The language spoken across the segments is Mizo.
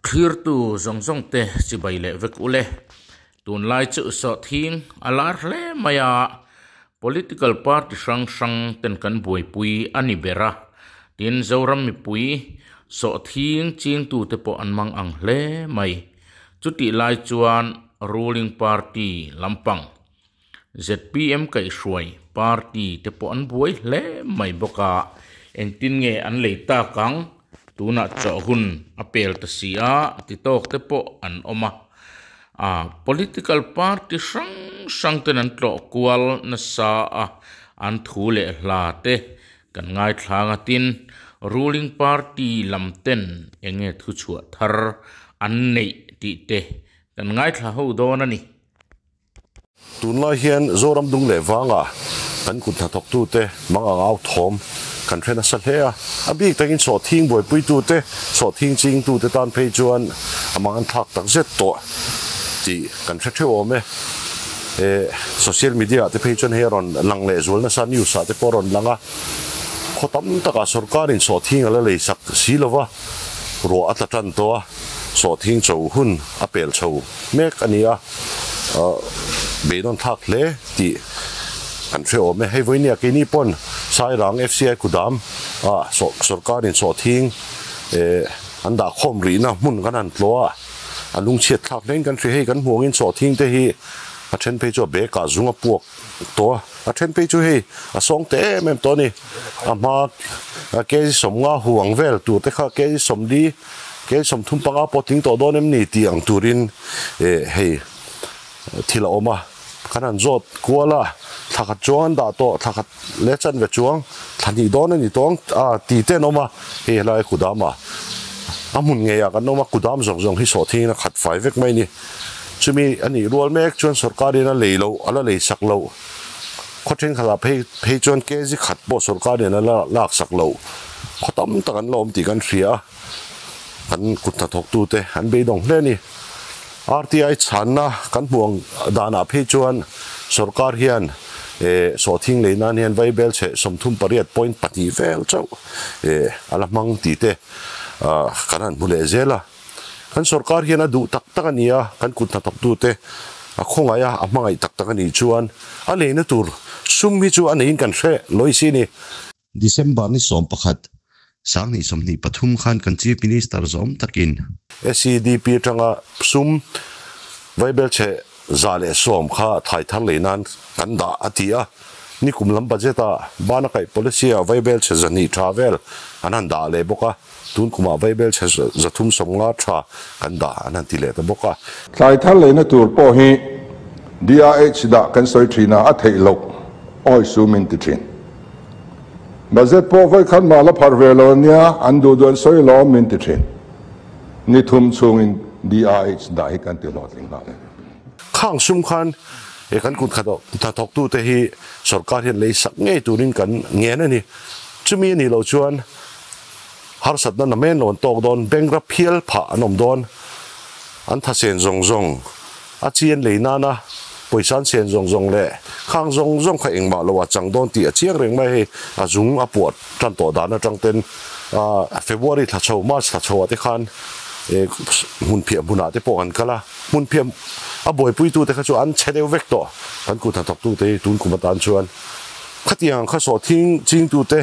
Thlirtu zawng zawng te chibai leh vek ule. Tunlai chu sawhthing a lar hle mai a, political party hrang hrang ten kan buaipui a ni ber a, tin Zoram mipui sawhthing chingtute pawh an mang ang hle mai. Chutih lai chuan ruling party lampang zpm kaihhruai party te pawh an buai hle mai bawk a, engtin nge an lei tak ang? Tunah chawh hun a pel ta si a, ti tawk te pawh an awm a. A political party hrang hrang ten an tlawh kual nasa a, an thu leh hla te kan ngaithlang a, tin ruling party lam ten enge thuchhuah thar an neih tih te kan ngaithla ho dawn a ni. Tunlai hian Zoram dung leh vanga kan kut hnathawktute mang ang au thawm kan hre nasa hle a, a bik takin sawhthing buaipuitute, sawhthing chingtute tan phei chuan a mang an thlak tak zet tawh tih kan hre theuh awm e. Social media ah te phei chuan hei a rawn lang leh zual nasa, news ah te pawh a rawn lang a, khaw tam takah sawrkarin sawhthing a la lei sak si lova, ruah a tla tan tawh a, sawhthing cho hun a pel chho mek a ni a, beidawn thlak hle tih kan hre awm e. Hei vawinia keini pawn Sairang FCI kudam ah sawrkarin sawhthing an dah khawm rihna hmun kan han tlawh a, a lungchhiat thlak hlein kan hria. Hei kan hmuh angin sawhthing te hi a then phei chu a bag ah zung a puak tawh a, a then phei chu hei a sawng teh em em tawh a ni. A hma kg sawmnga huang vel tur te kha kg sawmli Kei 35 pawh tling tawh dawn em ni tih ang turin hei thil a awm a, kan han zawt kual a, thla khat chuang an dah tawh, thla khat leh chanve chuang, thla hnih dawn a ni tawng a ti te an awm a, hei helai kudam ah a hmun ngei ah kan awm a, kudam zawng zawng hi sawhthingin a khat fai vek mai a ni. Chumi a nih rual mek chuan sawrkarin a lei loh, a la lei sak loh, khaw thenkhat ah phei phei chuan kg khat pawh sawrkarin a la lak sak loh, khaw tam tak an la awm tih kan hria a. Kan kut hnathawktute an beidawng hle a ni. RTI chhanna kan hmuh ang danah phei chuan sorkar hian eh sawhthing lei nan hian vaibel chhe 38.2 vel chauh eh a la hmang tih te ah kan han hmu leh zel a. Kan sorkar hian a duh tak tak a ni a, kan kut hnathawktute a khawngaih a, a hmangaih tak tak a nih chuan a leina tur sum hi chu a neiin kan hre lawi si a ni. December ni 11, 2023 khan kan Chief Minister zawm takin. SEDP atanga sum vaibelchhe 110 kha thai thar lei nan kan dah a ti a, nikum lam budget ah bana kaih policy ah vaibelchhe 200 tha vel an han dah leh bawk a, tun kumah vaibelchhe 350 tha kan dah an han ti leh ta bawk a. Thlai thar leina tur pawh hi DRH dah kan sawi thin a, a theih loh awi sum in ti thin. Budget pawh vawi khat mah la pharh ve lo ania, an duh duh an sawi lawm min ti thin. Ni thum chhungin DRH dah hi kan ti hlawhtling nghal e. Khang sum khan he kan kut hnathawktute hi sorkar hian lei sak ngei turin kan ngen a ni. Chumi a nih loh chuan harsatna namen lo an tawk dawn, bank rap phial phah an awm dawn, an thasen zawng zawng A chi an lei nana pawisa an sen zawng zawng leh khang zawng zawng kha engmah lo a chang dawn tih a chiang reng mai hei a zung a puah tan tawh dan atang ten February thla chho March thla chho ah te khan hmun phiah hmunah te pawh kan kal a hmun phiah a buaipui tu te kha chu an chhe deuh vek tawh kan kut hnathawk tu te hi tun kum atan chuan khatiang kha sawhthing ching tu te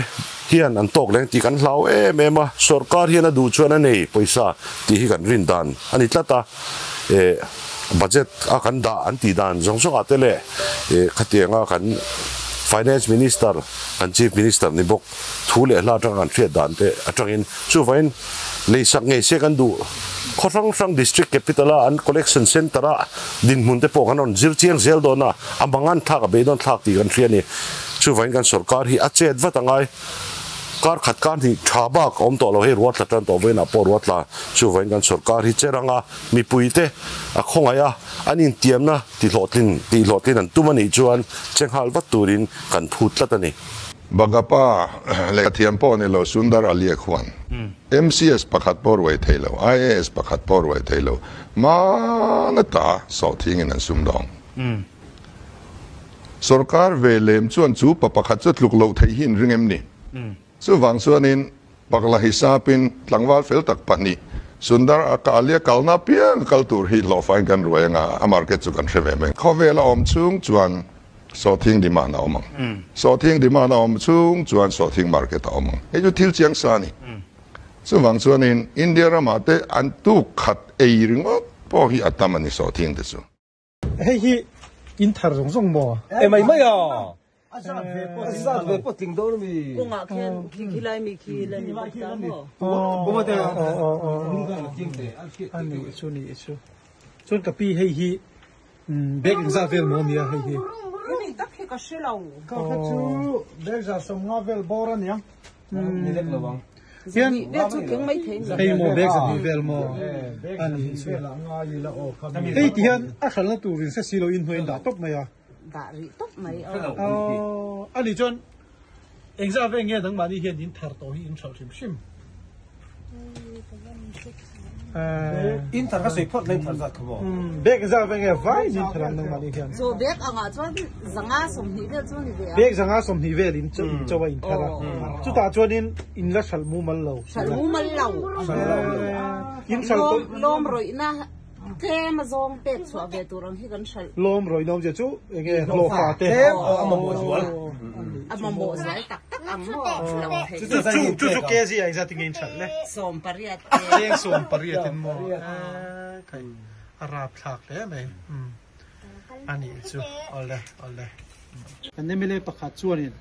hian an tawk leng tih kan hlau em em a sorkar hian a duh chuan a nei pawisa tih hi kan rin dan a ni tlat a. eh budget a kan dah an tih dan zawng zawng ah te leh eh khatiang a kan finance minister kan chief minister ni bawk thu leh hla atanga kan hriat dan te atangin chuvangin lei sak ngei se kan duh khaw hrang hrang district capital a an collection center a dinhmun te pawh kan rawn zir chiang zel dawn a a mangan thlak a beidawn thlak tih kan hria a ni chuvangin kan sorkar hi a chet vat angai. Kar khat kar hnih tha bak a awm tawh lo hei ruat tla tan tawh vawiinah pawh ruat tla chuvain kan sorkar hi che ranga mipuite a khawngaih a an intiamna tihlawhtlin tihhlawhtlin an tum a nih chuan che nghal vat turin kan phut tlat a ni. Bagapa lehkhathiam pawh ni lo Sundar Ali a khuan MCS pakhat pawh ruai thei lo, IAS pakhat pawh ruai thei lo, hmana ta sawhthingin an sumdawng. Sorkar ve lem chuan chu pa pakhat chu tluk loh theih hi in ring em ni? Chuvang chuanin Pakla hi sapin tlangval fel tak pahnih Sundar a ka alia kalna apiang a kal tur hi hlawhfain kan ruai anga a market chu kan hre ve mai. Khawvel a awm chhung chuan sawhthing demand a awm ang. Sawhthing demand a awm chhung chuan sawhthing market a awm ang. Hei chu thil chiang sa a ni. Chuvang chuanin India ramah te an tuk khat ei ringawt pawh hi a tam a ni sawhthing te chu. Hei hi in thar zawng zawng maw? E mai mai a. A zat ve pawh a zat ve pawh tling dawn a mi. Kawngah khian khi khi lai mi khi la ni bawk ta maw? A ni chu ni chu. Chuan ka pi hei hi bag engzat vel maw nia hei hi? Hemi tak hi ka hre lo. Ka kha chu bag za sawmnga vel bawr a nia. Ni lek lo ang. Hian Vel chu tling mai thei ni. Hei maw bag zahnih vel maw a ni chu. Hei ti hian a hralhna tur in hre si lo in hnuai in dah tawp mai a. Dah rih tawp mai aw. A ni chuan engzah ve nge nangmahni hian in thar tawh hi in hralh hrim hrim. In thar ka sawi phawt mai thar zat kha maw. Bag zat ve nge vai in thar ang nangmahni hian. Chaw bag angah chuan zanga sawmhnih vel chu ni ve a. Bag zanga sawmhnih vel in chaw a in thar a. Chutah chuanin in la hralh mumal lo. Hralh mumal lo. In hralh tawh. Lawm rawihna tlem a zawng pek chhuah ve tur ang hi kan hralh. Lawm rawihna awmzia chu enge hlawhfa te. Tlem a mamawh zual. A mamawh zual tak. Tak ang maw lo thei. Chu chu chu kg ah engzat in nge in hralh le? 18 te. Cheng 18 in maw? Kai a rap thlak hle mai. A nih chu awle awle. Kan MLA pakhat chuanin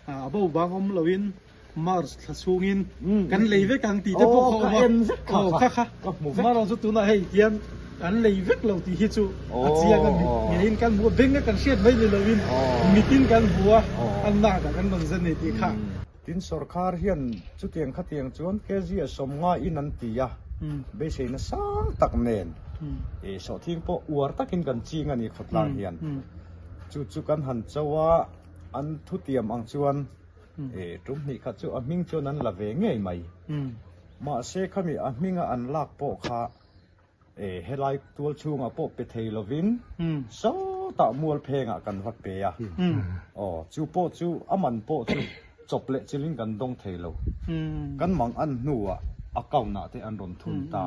a bo bang awm loin March thla chhungin kan lei vek ang tih te pawh kha awm a. Aw kha kha Marawh chu tunah hei hian an lei vek lo tih hi chu a chiang a ngeiin kan hmu a, beng a kan hriat mai ni loin mitin kan hmu a, a nak ah kan rawn zen nei tih kha. Tin sorkar hian chutiang khatiang chuan kg a 50 in an ti a, beiseina sang tak nen sawhthing pawh uar takin kan ching a ni khawtlang hian. Chu chu kan han cho a, an thutiam ang chuan tum hnih khat chu a hming chuan an la ve ngei mai. Mahse khami a hminga an lak pawh kha helai tual chhungah pawh pe thei lovin sawtah mual phengah kan va pe a. Aw, chu pawh chu a man pawh chu chawp leh chilhin kan dawng thei lo. Kan mang an hnuah account ah te an rawn thun ta.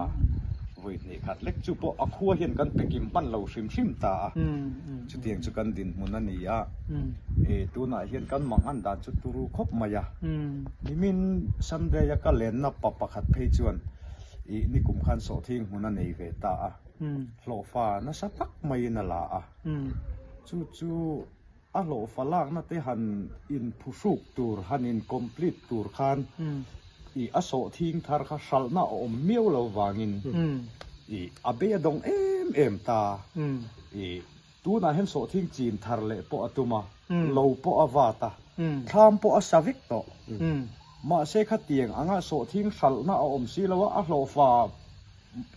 Vawi hnih khat lek chu pawh a khua hian kan pe kim hman lo hrim hrim ta a. Chutiang chu kan dinhmun a ni a. Tunah hian kan mang an dan chu turu khawp mai a. Nimin Sunday a ka lenna pa pakhat phei chuan ih nikum khan sawhthing hmun a nei ve ta a, hlawhfa nasa tak maiin a la a. Chu chu a hlawhfa lakna te han inphuhruk tur, han in complete tur khan ih a sawhthing thar kha hralhna a awm miau lo vangin ih a bei a dawng em em ta. Ih Tunah hian sawhthing chin thar leh pawh a tum a, lo pawh a vat a, thlam pawh a sa vek tawh. Mahse khatiang anga sawhthing hralhna a awm si lo a, a hlawhfa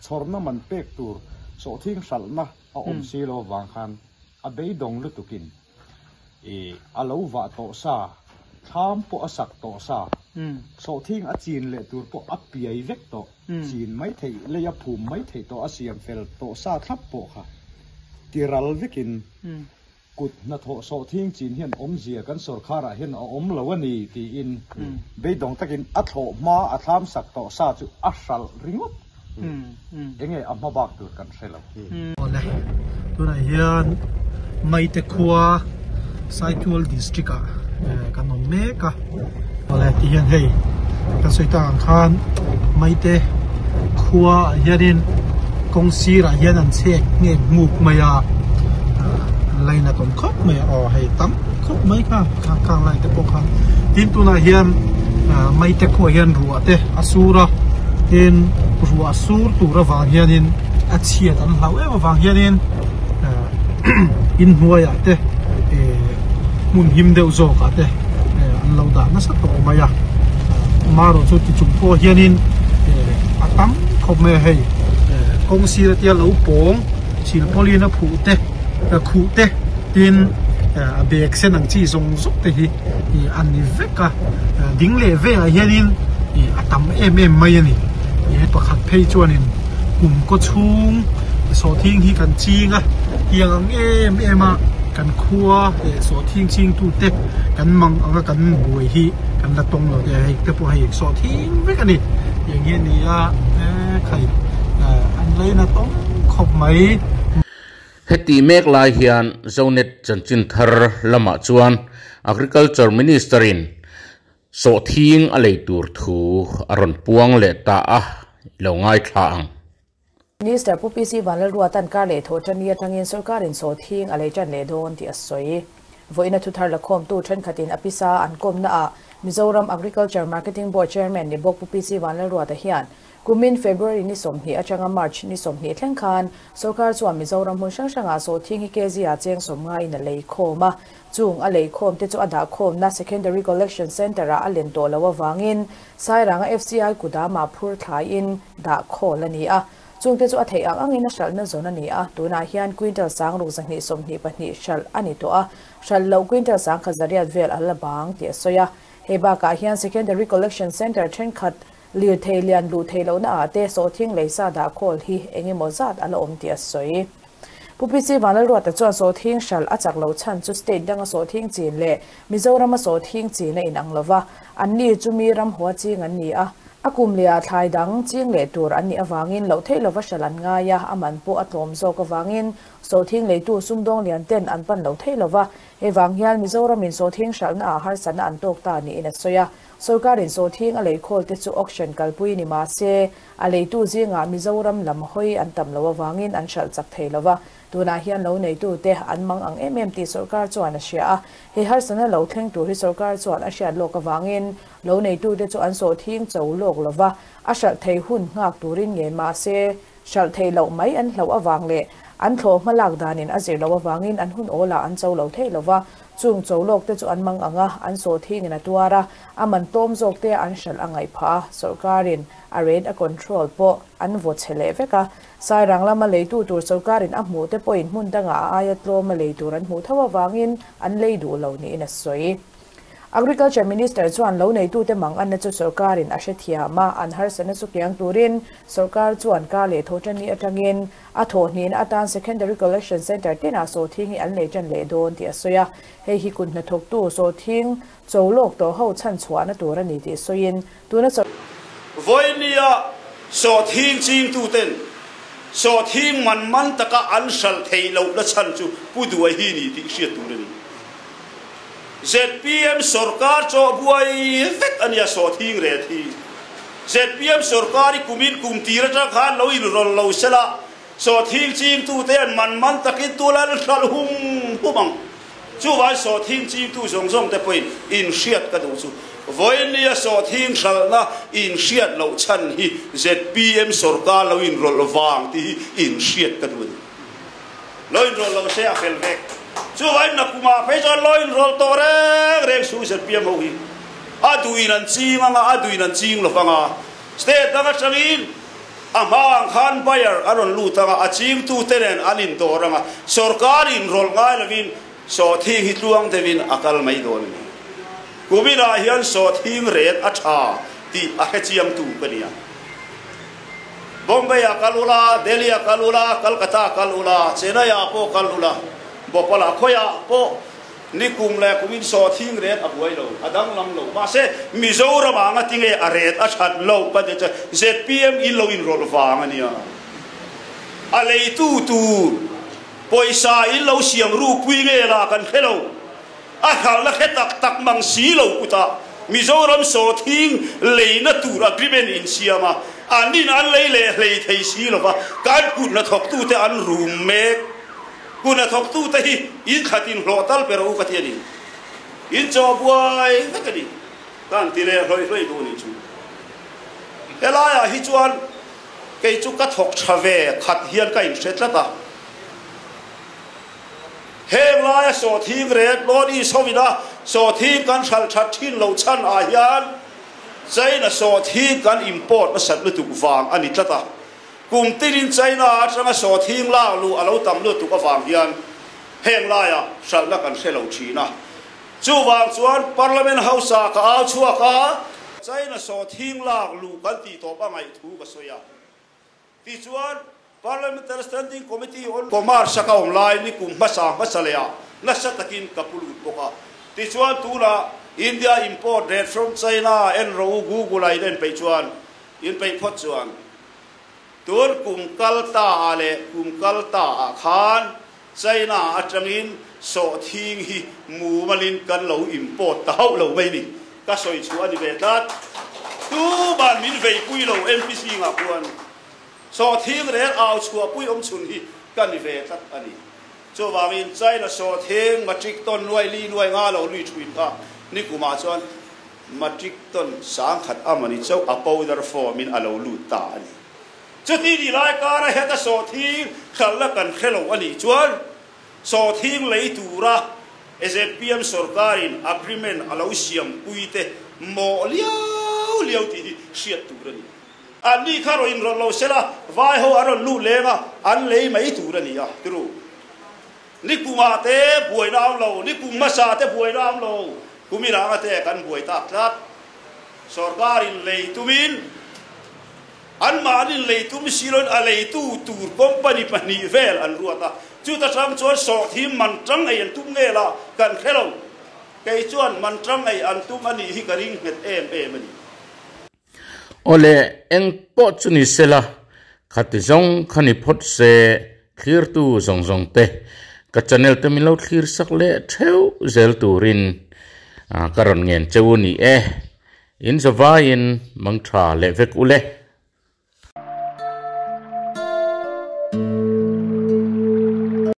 chhawrna man pek tur sawhthing hralhna a awm si lo avang khan a beidawng lutukin a lo vah tawh sa, thlam pawh a sak tawh sa, sawhthing a chin leh tur pawh a piai vek tawh. Chin mai theih, lei a phum mai theih tawh, a siam fel tawh sa thlap pawh kha tiral vekin kut hnathawh sawhthing chin hian awmzia kan sawrkharah hian a awm lo a ni tiin beidawng takin a thlawh hma a thlam sak tawh sa chu a hralh ringawt. Enge a hma bak tur kan hre lo. Awle, tunah hian Maite khua Saitual district ah kan awm mek a. Awle, ti hian hei kan sawi tak ang khan Maite khua ah hianin kawng sirah hian an chhek nghek nguk mai a, an lainat awm khawp mai a, aw hei tam khawp mai kha khang lai te pawh kha. Tin tunah hian Maite khua hian ruah te a sur a, tin ruah sur tur avang hianin a chhiat an hlauh em avang hianin inhnuaiah te hmun him deuh zawkah te an lo dah nasa tawh mai a marawh chu ti chung pawh hianin a tam khawp mai a hei kawng sir atia lo pawng silpawlin a phuh te khuh te tin a bag sen ang chi zawng zawng te hi a ni vek a ding leh velah hianin a tam em em mai a ni pakhat phei chuanin kum kaw chhung sawhthing hi kan ching a tiang ang em em a kan khua leh sawhthing ching tu te kan mang anga kan buai hi kan la tawng lo te hei te pawh hei sawhthing vek a ni tiang hi a ni a khai. An lainat awm khawp mai. Heti mek lai hian Zonet chanchin thar lamah chuan Agriculture Minister-in sawhthing a lei tur thu a rawn puang leh ta a, i lo ngaithla ang. Minister Pu PC Vanlalruata'n kar leh thawh tan ni atangin sawrkarin sawhthing a lei tan leh dawn tih a sawi. Vawiina thuthar lakhawmtu thenkhatin a pisa an kawmnaah Mizoram Agriculture Marketing Board Chairman ni bawk Pu PC Vanlalruata hian Kumin February ni 20 atanga March ni 20 thleng khan sawrkar chuan Mizoram hmun hrang hrangah sawhthing hi kg ah cheng 50 in a lei khawm a, chung a lei khawm te chu a dah khawmna Secondary Collection Centre ah a len tawh loh avangin Sairanga FCI kudamah phur thlaiin dah khawl a ni a, chung te chu a theih ang angin a hralhna zawn a ni a, tunah hian quintal sangruk 222 hralh a ni tawh a, hralh loh quintal sangkhat zariat vel a la bang tih a sawi a. Hei bakah hian Secondary Collection Centre thenkhat Lirthei lian luh theih lohna ah te sawhthing leisa dah khawl hi eng emaw zat a la awm tih a sawi. Pu PC Vanlalruata chuan sawhthing hralh a chak lo chhan chu state danga sawhthing chin leh Mizorama sawhthing chin a inang lova, anni chu mi ramhua ching an ni a, a kum leh ah thlai dang ching leh tur an nih avangin loh theih lova hralh an ngai a, a man pawh a tlawm zawk avangin sawhthing leitu sumdawng lian ten an pan lo theih lova, hei vang hian Mizoramin sawhthing hralhna ah harsatna an tawk ta niin a sawi a. Sawrkarin sawhthing a leikhawl te chu auction kalpui ni mah se, a leitu zingah Mizoram lam hawi an tam loh avangin an hralh chak thei lo va, tunah hian lo neitute an mang ang em em tih sawrkar chuan a hria a. He harsatna lo thleng tur hi sawrkar chuan a hriat lawk avangin lo neitute chu an sawhthing cho lawk lo va, a hralh thei hun nghak turin ngen mah se, hralh theih loh mai an hlauh avang leh an thlawh hma lak danin a zir loh avangin an hun awlah an cho lo thei lo va, chung cho lawk te chu an mang ang a, an sawhthingin a tuar a, a man tlawm zawk te an hralh a ngaih phah a, sawrkarin a rate a control pawh an vaw chhe leh vek a, Sairang lama leitu tur sawrkarin a hmuh te pawhin hmun dangah a aia tlawma lei tur an hmuh tho avangin an lei duh lo niin a sawi. Agriculture Minister chuan lo neitute mang anna chu sawrkarin a hrethiam a, an harsatna chu kiang turin sawrkar chuan kar leh thawhṭanni atangin a thawhhnihna atan Secondary Collection Centre tinah sawhthing hi an lei ṭan leh dawn tih a sawi a. Hei hi kut hnathawktu sawhthing cho lawk tawh ho chhan chhuahna tur a ni tih sawiin tuna sawr Vawinia sawhthing chingtuten sawhthing man man taka an hralh theih lohna chhan chu Pu Duai hi ni tih hriat tur a ni. Zpm sorkar chaw buai vek a nia sawhthing ret hi. Zpm sorkar hi kumin kum tir atang khan lo inrawl lo sela, sawhthing chingtute an man man takin tu lal hralh hum hum ang. Chuvai sawhthing chingtu zawng zawng te pawhin inhriat ka duh chu. Vawinia sawhthing hralhna inhriat loh chhan hi zpm sorkar lo inrawlh vang tih hi inhriat ka duh a ni. Lo inrawl lo se a fel vek. Chuvain nakumah phei chuan lo inrawl tawh reng reng su zpm ho hi a duhin an ching anga a duhin an ching lo vang a. State dang atangin a hma ang khan buyer a rawn lut anga a chingtute nen an indawr anga sorkar inrawlh ngai lovin sawhthing hi tluang deuhin a kal mai dawn a ni. Kuminah hian sawhthing ret a tha tih a hrechiangtu ka nia. Bombay ah kal ula, Delhi ah kal ula, Calcutta ah kal ula, Chennai ah pawh kal ula, Bhopal ah khawiah pawh nikum leh kumin sawhthing ret a buai lo, a danglam lo. Mahse, Mizoram ah nga tinge a ret a that loh ka ti che, zpm in lo inrawlh vang a nia. A leitu tur pawisa in lo siam rupui nge la kan hre lo. A hralhna hre tak tak mang si lo kutah Mizoram sawhthing leina tur agreement in siam a, an in an lei leh hlei thei si lo va, kan kut hnathawktute an rum mek. Kut hnathawktute hi in khatin hlawh tal ber u ka ti a ni. In chaw buai vek a ni. Ka han ti leh hlawih hlawih duh a nih chu. Helaiah hi chuan kei chu ka thawk tha ve khat hian ka inhre tlat a. Heng laia sawhthing ret North East hovina sawhthing kan hralh that thin loh chhan ah hian China sawhthing kan import nasat lutuk vang a ni tlat a. Kum tinin China atanga sawhthing lak luh a lo tam lutuk avang hian heng laia hralhna kan hre lo thin a. Chuvang chuan Parliament House ah ka au chhuak a, China sawhthing lak luh kan tih tawp a ngaih thu ka sawi a. Tichuan, Parliamentary Standing Committee on Commerce a ka awm lai ni kum hmasa hmasa leh ah nasa takin ka pu lut bawk a. Tichuan, tunah India import rate from China en rawh u Google ah in en peih chuan, in peih phawt chuan. Tun kum kal ta ah leh kum kal ta ah khan China atangin sawhthing hi mumalin kan lo import ta hauh lo mai ni. Ka sawi chhuah a ni ve tlat. Tuman min veipui lo MPC ngah khuan sawhthing rel au chhuahpui awm chhun hi ka ni ve tlat a ni. Chuvangin China sawhthing matric ton nuai li nuai nga lo lui thuin kha nikumah chuan matric ton sangkhat a mani chauh a powder form in a lo lut ta a ni. Chuti ni lai kara heta sawhthing hlalna kan hre lo a nih chuan sawhthing lei tura ZPM sorkarin agreement a lo siampui te mawh liau liau tih hi hriat tur a ni. Anni kha rawn inrawlh lo sela vai ho an rawn lut leng a, an lei mai tur a ni a, tiru. Nikumah te buaina a awm lo, nikum hmasa te buaina a awm lo, kumiranga te kan buai tak tlat. Sorkarin lei tumin Anmahnin lei tum si loin a leitu tur company pahnih vel an ruat a, chuta tang chuan sawhthim man tang ei an tum nge la kan hre lo. Kei chuan man tang ei an tum a nih hi ka ring nghet em em a ni. Awle, eng pawh chu ni sela, khati zawng kha ni phawt se, thlirtu zawng zawng te ka channel te min lo thlir sak leh theuh zel turin ka rawn ngen cheu ni e. In zavaiin mang tha leh vek u le.